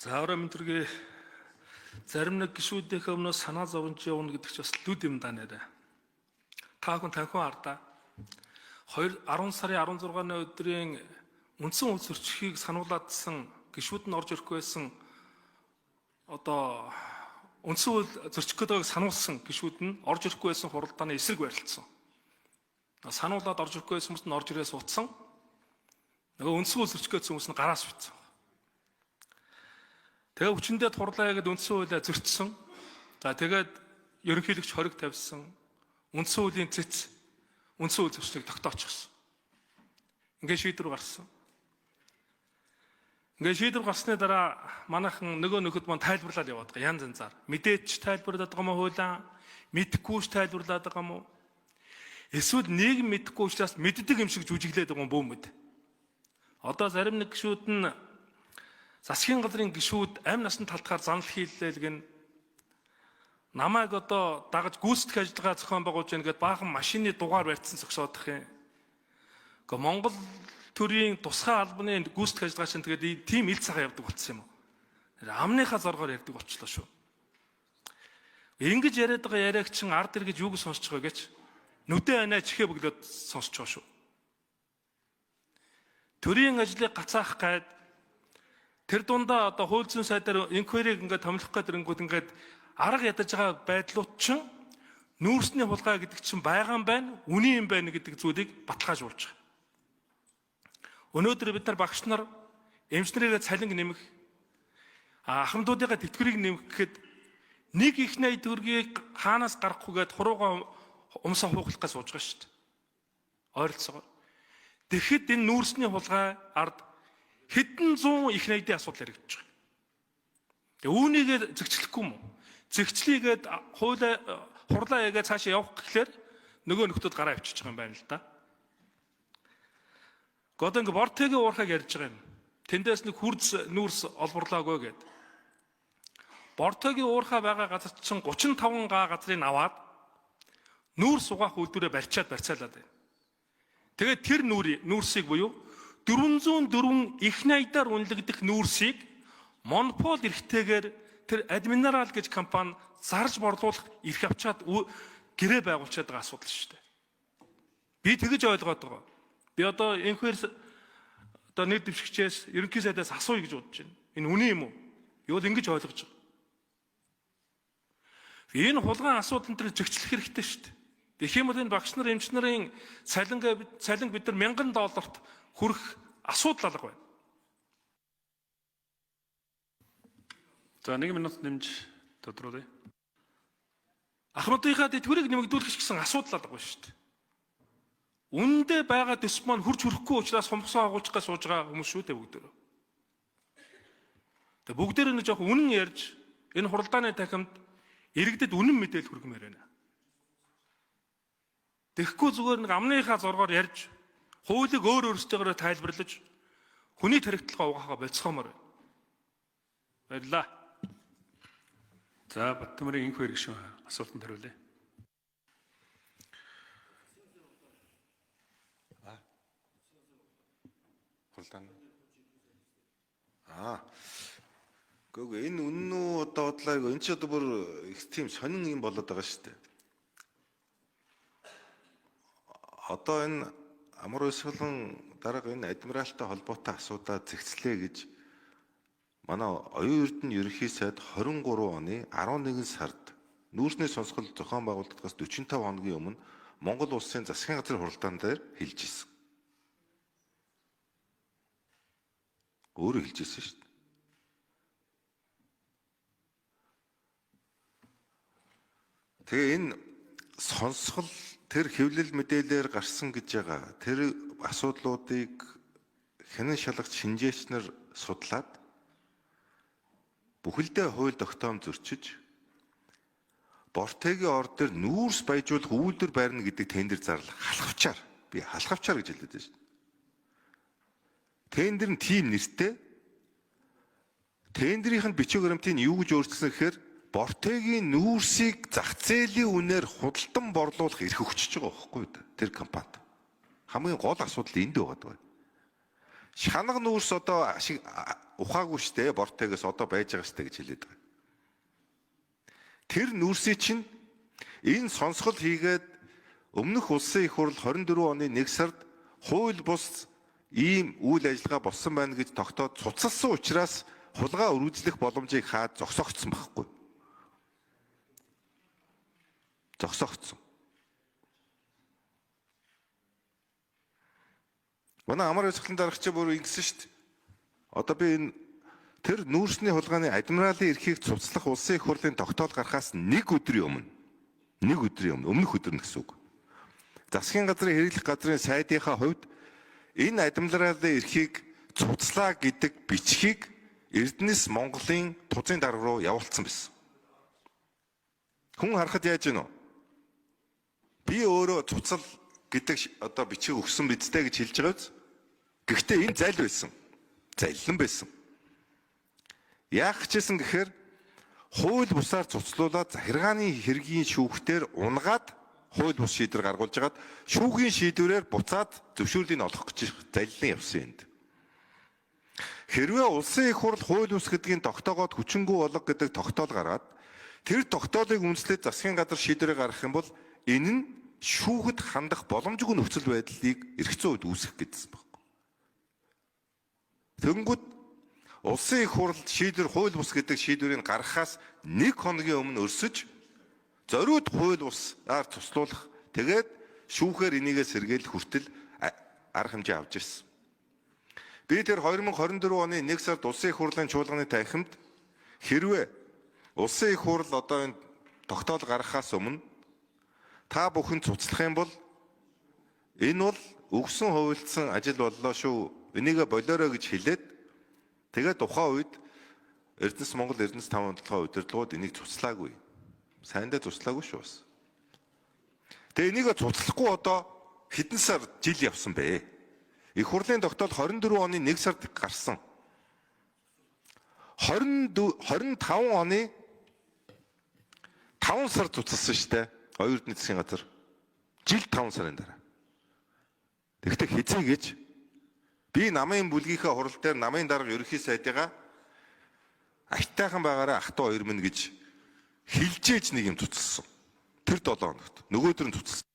За орой мэдрэг зарим нэг гишүүдийнхээ өмнөө санаа зовж явна гэдэг чи бас лүд юм да нэрэ. Та хүн танхиун ардаа 2 10 сарын 16-ны өдрийн үндсэн хууль зөрчихийг сануулаадсан гишүүд нь орж ирэхгүй байсан одоо үндсэн хууль зөрчих гээд байгааг сануулсан гишүүд нь орж ирэхгүй байсан хуралдааны эсрэг барилцсан. Сануулад орж ирэхгүй байсан хүмүүс нь орж ирээ суудсан. Нөгөө үндсэн хууль зөрчих гээд хүмүүс нь гараас битсэн. Тэгээ хүчиндээ хурлаа гэдэг үндсэн хуулиа зөрчсөн. За тэгээд ерөнхийлөгч хориг тавьсан. Үндсэн хуулийн цэц үндсэн хууль зөрчлийг тогтоочихсон. Ингээд шийдвэр гарсан. Ингээд шийдвэр гарсны дараа манайхан нөгөө нөхөд маань тайлбарлаад яваад байгаа янз янзаар. Мэдээч тайлбарлаад байгаа юм уу хуулаа? Мэдхгүй ч тайлбарлаад байгаа юм уу? Эсвэл нийгэм мэдхгүй учраас мэддэг юм шиг жүжиглээд байгаа юм бүүмэд. Одоо зарим нэг гишүүд нь засгийн газрын гишүүд амь насны талтгаар занал хийлээ л гэн намайг одоо дагаж гүйцэтгэх ажиллагаа зохион байгуулж яах гээд баахан машины дугаар барьцсан зогсоодох юм. Гэхдээ Монгол төрийн тусгай албаны гүйцэтгэх ажиллагаа чинь тэгээд тийм ил цагаа явдаг болцсон юм уу? Амныхаа зоргоор ярьдаг болчлоо шүү. Ингэж яриад байгаа яриаг чин ард иргэж юуг сонсож байгаа гэж нүдэ анаа чихээ бөглөөд сонсож байгаа шүү. Төрийн ажлыг гацаах гад тэр дундаа одоо хууль зүйн сайдаар инквайрыг ингээд томилох гээд ирэнгүүт ингээд арга ядаж байгаа байдлууд чинь нүүрсний хулгай гэдэг чинь байгаа юм байна, үний юм байна гэдэг зүйлийг баталгаажуулж байгаа. Өнөөдөр бид нар багш нар эмч нарыгаа цалинг нэмэх, ахмадуудыгаа тэтгэврийг нэмэх гэхэд нэг их 80 төгрөгийг хаанаас гаргахгүйгээд хуруугаа умсаа хуухлах гэж сууж байгаа шүү дээ. Ойролцоогоор. Тэгэхэд энэ нүүрсний хулгай ард хэдэн зуун их найдын асуудал яригдж байгаа. Тэгээ үүнийгээ зэгцлэхгүй юм уу? Зэгцлийгээд хуулаа хурлаа ягаа цаашаа явах гэхлээр нөгөө нөхдүүд гараа авчиж байгаа юм байна л да. Гэхдээ ингээ Бортегийн уурхайг ярьж байгаа юм. Тэндээс нэг хүрз нүүрс олборлоогүй гэд. Бортегийн уурхай байгаа газар чинь 35 га газрыг аваад нүүрс угаах үйлдвэрээ барьчаад барьцаалаад байна. Тэгээд тэр нүүрсийг буюу 404 их найдаар үнэлэгдэх нүүрсийг монопол эрхтэйгээр тэр Админерал гэж компани зарж борлуулах эрх авчаад гэрээ байгуулчаад байгаа асуудал шүү дээ. Би тэгэж ойлгоод байгаа. Би одоо энхвэр одоо нэр дэвшигчээс ерөнхий сайдаас асууя гэж бодож байна. Энэ үнэн юм уу? Юу л ингэж ойлгож байгаа. Энэ хулгайн асуудал энэ төр зэгцлэх хэрэгтэй шүү дээ. Тэгэх юм бол энэ багш нар, эмч нарын цалинг бид нар 1000 долларт хүрэх асуудал алга байна. За 1 минут нэмж тодруулъя. Ахмадынхаа тэтгэврийг нэмэгдүүлэх гэсэн асуудал алга байна шүү дээ. Үндэ байгаа төс маань хурж хүрэхгүй учраас хумсаа агуулчих гэж сууж байгаа хүмүүс шүү дээ бүгдөө. Тэгээ бүгдээр нь жоох үнэн ярьж энэ хуралдааны танхимд иргэдэд үнэн мэдээлэл хүргэмээр байна. Тэгэхгүй зүгээр нэг амныхаа зоргоор ярьж хуулийг өөр өөрсдөөрөө тайлбарлаж хүний тархитлагаа угаахаа болцоомор байна. Баярлалаа. За Баттамарын инх хоёр гишүүн асуултанд хариулъя. Хуралдаан. Аа. Гэхдээ энэ үнэн үү одоо бодлоо энэ ч одоо бүр их тийм сонин юм болоод байгаа шүү дээ. Одоо энэ амар уйсгалан дарга энэ адмиралтай холбоотой асуудлаа зэгцлээ гэж манай оюун эрдэнэ ерөнхий сайд 23 оны 11 сард нүүрсний сонсгол зохион байгуулагдахаас 45 хоногийн өмнө Монгол улсын засгийн газрын хуралдаан дээр хэлж ирсэн. Өөрөө хэлж ирсэн шүү дээ. Тэгээ энэ сонсгол тэр хэвлэл мэдээлэлээр гарсан гэж байгаа тэр асуудлуудыг хянан шалгах шинжээч нар судлаад бүхэлдээ хууль тогтоом зөрчиж Бортегийн ор дээр нүүрс баяжуулах үйлдвэр байрна гэдэг тендер зарлах халахвчаар би халахвчаар гэж хэлээд байна шүү дээ. Тендер нь тийм нэртэй. Тендрийнх нь бичиг баримтыг юу гэж өөрчилсөн гэхээр Бортегийн нүүрсийг зах зээлийн үнээр худалдан борлуулах эрх өгчөж байгаа байхгүй юу тэр компанид. Хамгийн гол асуудал энд байгаа даа. Шанга нүүрс одоо ашиг ухаагүй штэ Бортегээс одоо байж байгаа штэ гэж хэлээд байгаа. Тэр нүүрсийг чинь энэ сонсгол хийгээд өмнөх улсын их хурл 24 оны 1 сард хууль бус ийм үйл ажиллагаа болсон байна гэж тогтоод цуцалсан учраас хулгай өргөжлөх боломжийг хаад зогсоогдсон байхгүй. Зогсоогдсон. Манай амар ёсглон дарагч бүр ингэсэн шүү дээ. Одоо би энэ тэр нүүрсний хулгайны адмиралын эрхийг цуцлах улсын их хурлын тогтоол гарахаас нэг өдрийн өмнө нэг өдрийн өмнө өмнөх өдөр нь гэсэн үг. Засгийн газрын хэрэглэх газрын сайдынхаа хувьд энэ адмиралын эрхийг цуцлаа гэдэг бичгийг Эрдэнэс Монголын тузын дарга руу явуулсан байсан. Хүн харахад яаж гэнэ? Би өөрөө цуцал гэдэг одоо бичиг өгсөн бидтэй гэж хэлж байгаа биз? Гэхдээ энэ зал байсан. Заллан байсан. Яах гэжсэн гэхээр хууль бусаар цуцлуулаад захиргааны хэргийн шүүхтэр унгаад хууль бус шийдвэр гаргуулж хагаад шүүхийн шийдвэрээр буцаад зөвшөөрлийг олох гэж заллан явсан энд. Хэрвээ улсын их хурл хууль бус гэдгийг тогтоогоод хүчингү болго гэдэг тогтоол гаргаад тэр тогтоолыг үндэслээд засгийн газар шийдвэрээ гаргах юм бол энэ нь шүүхэд хандах боломжгүй нөхцөл байдлыг эрх зүйн үед үүсгэх гэдсэн баг. Тэгэнгүүт улсын их хурл шийдвэр хууль бус гэдэг шийдвэрийг гаргахаас нэг хоногийн өмнө өрсөж зориуд хууль бусаар туслуулах тэгээд шүүхээр энийгээ сэргээлэх хүртэл арга хэмжээ авч ирсэн. Би тэр 2024 оны 1 сард улсын их хурлын чуулганы танхимд хэрвээ улсын их хурл одоо энэ тогтоол гаргахаас өмнө та бүхэн цуцлах юм бол энэ бол өгсөн хувилдсан ажил боллоо шүү. Энийгээ болоорой гэж хэлээд тэгээд тухайн үед Эрдэнэс Монгол Эрдэнэс 5 толгой удирдлагууд энийг цуцлаагүй. Сайндаа цуцлаагүй шүү бас. Тэгээ энийгээ цуцлахгүй одоо хэдэн сар жил явсан бэ? Их хурлын тогтоол 24 оны 1 сард гарсан. 24 25 оны 5 сар цуцалсан шүү дээ. Оюун Эрдэнэ засгийн газар жил 5 сарын дараа. Тэгэхдээ хизээ гэж би намын бүлгийнхээ хурал дээр намын дарга ерөнхий сайдыгаа аятайхан байгаараа ах トゥ хоёр минь гэж хилжээж нэг юм цуцалсан. Тэр 7 хоногт. Нөгөөдөр нь цуцалсан.